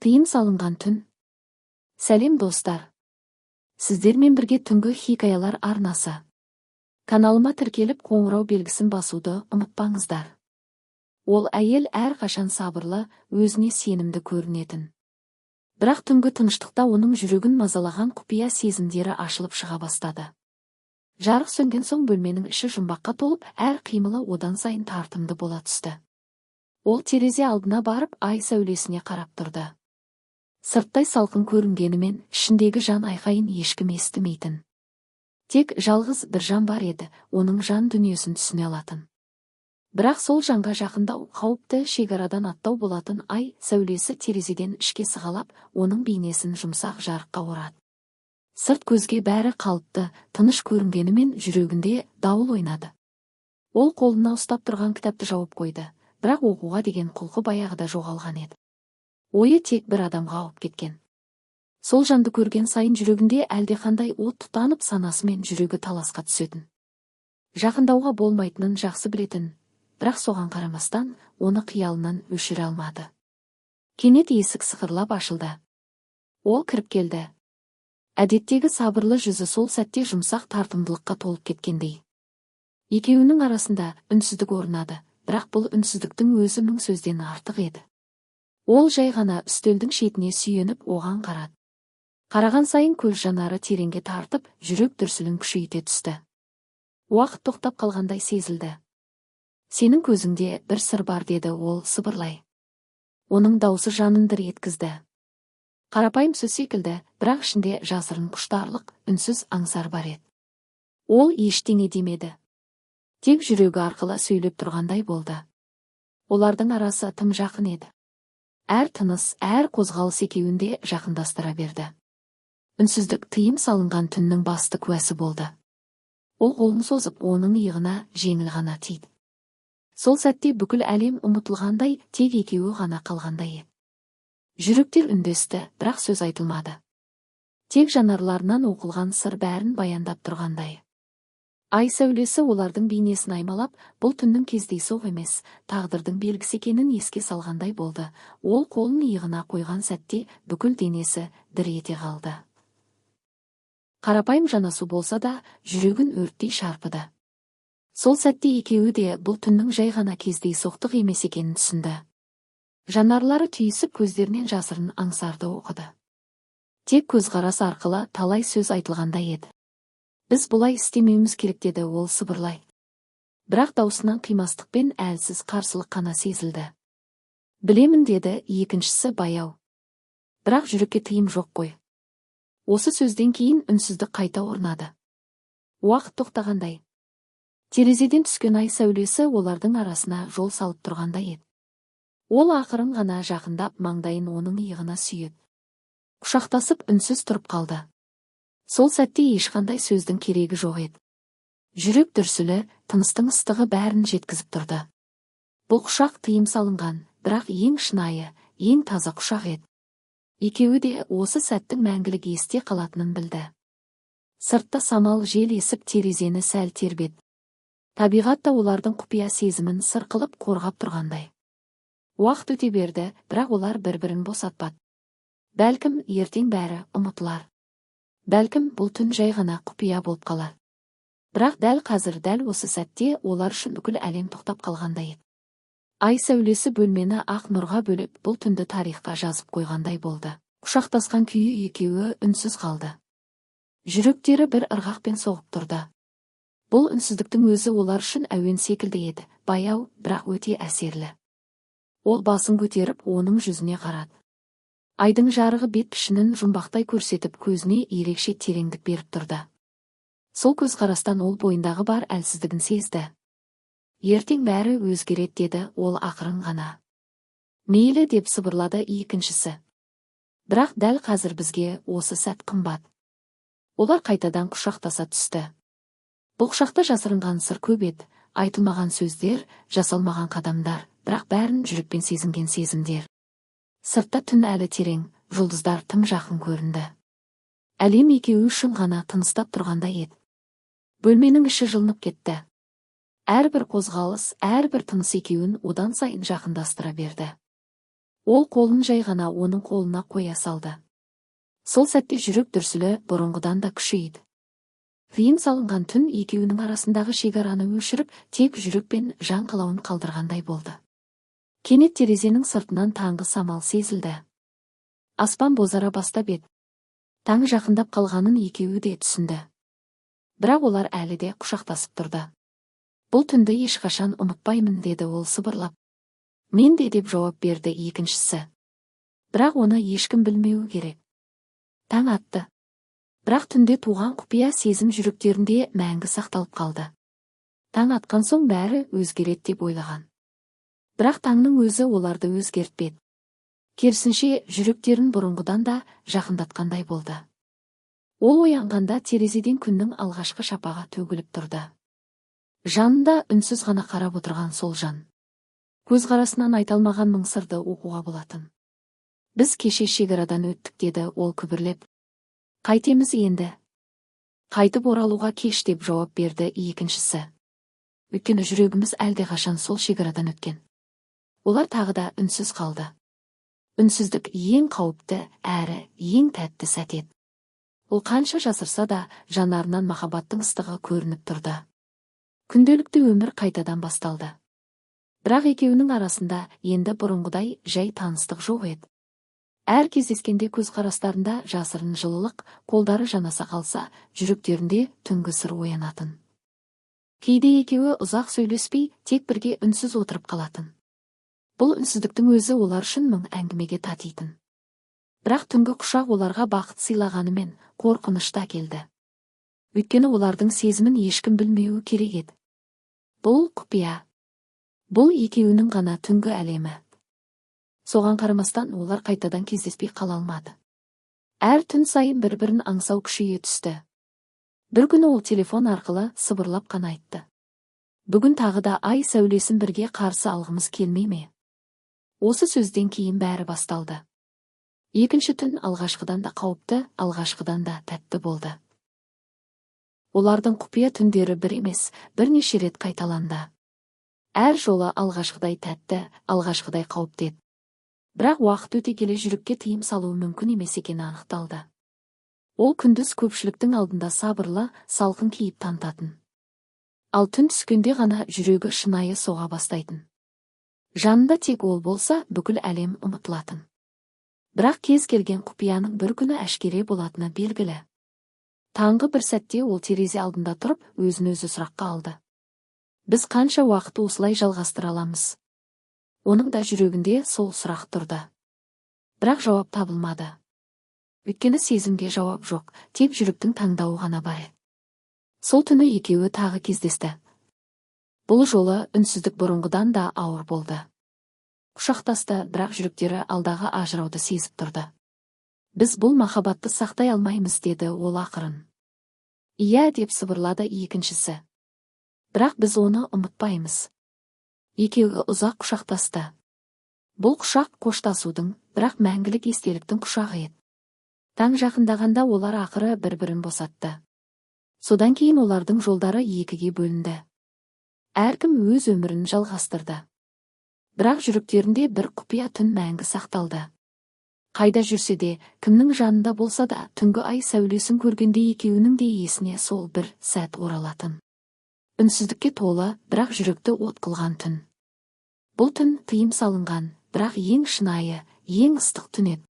Тыйым салынған түн. Сәлем, достар! Сіздермен бірге Түнгі хикаялар арнасы. Каналыма тіркеліп, қоңырау белгісін басуды ұмытпаңыздар. Ол әйел әрқашан сабырлы, өзіне сенімді көрінетін. Бірақ түнгі тыныштықта оның жүрегін мазалаған құпия сезімдері ашылып шыға бастады. Жарық сөнген соң бөлменің іші жұмбаққа толып, әр қимылы одан сайын тартымды бола түсті. Ол терезе алдына барып, ай сәулесіне қарап тұрды. Сырттай салқын көрінгенімен, ішіндегі жан айқайын ешкім естімейтін. Тек жалғыз бір жан бар еді, оның жан дүниесін түсіне алатын. Бірақ сол жанға жақындау қауіпті шекарадан аттау болатын. Ай сәулесі терезеден ішке сығалап, оның бейнесін жұмсақ жарыққа орады. Сырт көзге бәрі қалыпты, тыныш көрінгенімен, жүрегінде дауыл ойнады. Ол қолына ұстап тұрған кітапты жауып қойды, бірақ оқуға деген құлқы баяғыда жоғалған еді. Ойы тек бір адамға ауып кеткен. Сол жанды көрген сайын жүрегінде әлдеқандай от тұтанып, санасы мен жүрегі таласқа түсетін. Жақындауға болмайтынын жақсы білетін, бірақ соған қарамастан оны қиялынан өшіре алмады. Кенет есік сықырлап ашылды. Ол кіріп келді. Әдеттегі сабырлы жүзі сол сәтте жұмсақ тартымдылыққа толып кеткендей. Екеуінің арасында үнсіздік орнады, бірақ бұл үнсіздіктің өзі мың сөзден артық еді. Ол жай ғана үстелдің шетіне сүйеніп, оған қарады. Қараған сайын көз жанары тереңге тартып, жүрек дүрсілін күшейте түсті. Уақыт тоқтап қалғандай сезілді. «Сенің көзіңде бір сыр бар», — деді ол сыбырлай. Оның даусы жанын дір еткізді. Қарапайым сөз секілді, бірақ ішінде жасырын құштарлық, үнсіз аңсар бар еді. Ол ештеңе демеді. Тек жүрегі арқылы сөйлеп тұрғандай болды. Олардың арасы тым жақын еді. Әр тыныс, әр қозғалыс екеуін де жақындастыра берді. Үнсіздік тыйым салынған түннің басты куәсі болды. Ол қолын созып, оның иығына жеңіл ғана тиді. Сол сәтте бүкіл әлем ұмытылғандай, тек екеуі ғана қалғандай еді. Жүректер үндесті, бірақ сөз айтылмады. Тек жанарларынан оқылған сыр бәрін баяндап тұрғандай. Ай сәулесі олардың бейнесін аймалап, бұл түннің кездейсоқ емес, тағдырдың белгісі екенін еске салғандай болды. Ол қолын иығына қойған сәтте бүкіл денесі дір ете қалды. Қарапайым жанасу болса да, жүрегін өрттей шарпыды. Сол сәтте екеуі де бұл түннің жай ғана кездейсоқтық емес екенін түсінді. Жанарлары түйісіп, көздерінен жасырын аңсарды оқыды. Тек көзқарас арқылы талай сөз айтылғандай еді. «Біз бұлай істемеуіміз керек», — деді ол сыбырлай. Бірақ даусынан қимастық пен әлсіз қарсылық қана сезілді. «Білемін», — деді екіншісі баяу. «Бірақ жүрекке тыйым жоқ қой». Осы сөзден кейін үнсіздік қайта орнады. Уақыт тоқтағандай. Терезеден түскен ай сәулесі олардың арасына жол салып тұрғандай еді. Ол ақырын ғана жақындап, маңдайын оның иығына сүйеді. Құшақтасып, үнсіз тұрып қалды. Сол сәтте ешқандай сөздің керегі жоқ еді. Жүрек дүрсілі, тыныстың ыстығы бәрін жеткізіп тұрды. Бұл құшақ тыйым салынған, бірақ ең шынайы, ең таза құшақ еді. Екеуі де осы сәттің мәңгілік есте қалатынын білді. Сыртта самал жел есіп, терезені сәл тербетті. Табиғат та олардың құпия сезімін сыр қылып қорғап тұрғандай. Уақыт өте берді, бірақ олар бір-бірін босатпады. Бәлкім, ертең бәрі ұмытылар. Бәлкім, бұл түн жай ғана құпия болып қалар. Бірақ дәл қазір, дәл осы сәтте олар үшін бүкіл әлем тоқтап қалғандай еді. Ай сәулесі бөлмені ақ нұрға бөлеп, бұл түнді тарихқа жазып қойғандай болды. Құшақтасқан күйі екеуі үнсіз қалды. Жүректері бір ырғақпен соғып тұрды. Бұл үнсіздіктің өзі олар үшін әуен секілді еді, баяу, бірақ өте әсерлі. Ол басын көтеріп, оның жүзіне қарады. Айдың жарығы бет пішінін жұмбақтай көрсетіп, көзіне ерекше тереңдік беріп тұрды. Сол көзқарастан ол бойындағы бар әлсіздігін сезді. «Ертең бәрі өзгереді», — деді ол ақырын ғана. «Мейлі», — деп сыбырлады екіншісі. «Бірақ дәл қазір бізге осы сәт қымбат». Олар қайтадан құшақтаса түсті. Бұл құшақта жасырынған сыр көп еді: айтылмаған сөздер, жасалмаған қадамдар, бірақ бәрін жүрекпен сезінген сезімдер. Сыртта түн әлі терең, жұлдыздар тым жақын көрінді. Әлем екеуі үшін ғана тыныстап тұрғандай еді. Бөлменің іші жылынып кетті. Әрбір қозғалыс, әрбір тыныс екеуін одан сайын жақындастыра берді. Ол қолын жай ғана оның қолына қоя салды. Сол сәтте жүрек дүрсілі бұрынғыдан да күшейді. Тыйым салынған түн екеуінің арасындағы шекараны өшіріп, тек жүрек пен жан қалауын қалдырғандай болды. Кенет терезенің сыртынан таңғы самал сезілді. Аспан бозара бастап еді. Таң жақындап қалғанын екеуі де түсінді. Бірақ олар әлі де құшақтасып тұрды. «Бұл түнді ешқашан ұмытпаймын», – деді ол сыбырлап. «Мен де», – деп жауап берді екіншісі. «Бірақ оны ешкім білмеуі керек». Таң атты. Бірақ түнде туған құпия сезім жүректерінде мәңгі сақталып қалды. Таң атқан соң бәрі өзгереді деп ойлаған. Бірақ таңның өзі оларды өзгертпеді. Керісінше, жүректерін бұрынғыдан да жақындатқандай болды. Ол оянғанда терезеден күннің алғашқы шапағы төгіліп тұрды. Жанында үнсіз ғана қарап отырған сол жан. Көзқарасынан айта алмаған мың сырды оқуға болатын. «Біз кеше шекарадан өттік», – деді ол күбірлеп. «Қайтеміз енді?» «Қайтып оралуға кеш», – деп жауап берді екіншісі. «Өйткені жүрегіміз әлдеқашан сол шекарадан өткен». Олар тағы да үнсіз қалды. Үнсіздік ең қауіпті әрі ең тәтті сәт еді. Ол қанша жасырса да, жанарынан махаббаттың ыстығы көрініп тұрды. Күнделікті өмір қайтадан басталды. Бірақ екеуінің арасында енді бұрынғыдай жай таныстық жоқ еді. Әр кездескенде көзқарастарында жасырын жылылық, қолдары жанаса қалса, жүректерінде түнгі сыр оянатын. Кейде екеуі ұзақ сөйлеспей, тек бірге үнсіз отырып қалатын. Бұл үнсіздіктің өзі олар үшін мың әңгімеге татитын. Бірақ түнгі құшақ оларға бақыт сыйлағанымен, қорқыныш та әкелді. Өйткені олардың сезімін ешкім білмеуі керек еді. Бұл құпия. Бұл екеуінің ғана түнгі әлемі. Соған қарамастан олар қайтадан кездеспей қала алмады. Әр түн сайын бір-бірін аңсау күшейе түсті. Бір күні ол телефон арқылы сыбырлап қана айтты: «Бүгін тағы да ай сәулесін бірге қарсы алғымыз келмей ме?» Осы сөзден кейін бәрі басталды. Екінші түн алғашқыдан да қауіпті, алғашқыдан да тәтті болды. Олардың құпия түндері бір емес, бірнеше рет қайталанды. Әр жолы алғашқыдай тәтті, алғашқыдай қауіпті еді. Бірақ уақыт өте келе жүрекке тыйым салу мүмкін емес екені анықталды. Ол күндіз көпшіліктің алдында сабырлы, салқын кейіп танытатын. Ал түн түскенде ғана жүрегі шынайы соға бастайтын. Жанында тек ол болса, бүкіл әлем ұмытылатын. Бірақ кез келген құпияның бір күні әшкере болатыны белгілі. Таңғы бір сәтте ол терезе алдында тұрып, өзін өзі сұраққа алды: «Біз қанша уақыт осылай жалғастыра аламыз?» Оның да жүрегінде сол сұрақ тұрды. Бірақ жауап табылмады. Өйткені сезімге жауап жоқ, тек жүректің таңдауы ғана бар. Сол түні екеуі тағы кездесті. Бұл жолы үнсіздік бұрынғыдан да ауыр болды. Құшақтасты, бірақ жүректері алдағы ажырауды сезіп тұрды. «Біз бұл махаббатты сақтай алмаймыз», – деді ол ақырын. «Иә», – деп сыбырлады екіншісі. «Бірақ біз оны ұмытпаймыз». Екеуі ұзақ құшақтасты. Бұл құшақ қоштасудың, бірақ мәңгілік естеліктің құшағы еді. Таң жақындағанда олар ақыры бір-бірін босатты. Содан кейін олардың жолдары екіге бөлінді. Әркім өз өмірін жалғастырды. Бірақ жүректерінде бір құпия түн мәңгі сақталды. Қайда жүрсе де, кімнің жанында болса да, түнгі ай сәулесін көргенде екеуінің де есіне сол бір сәт оралатын. Үнсіздікке толы, бірақ жүректі от қылған түн. Бұл түн тыйым салынған, бірақ ең шынайы, ең ыстық түн еді.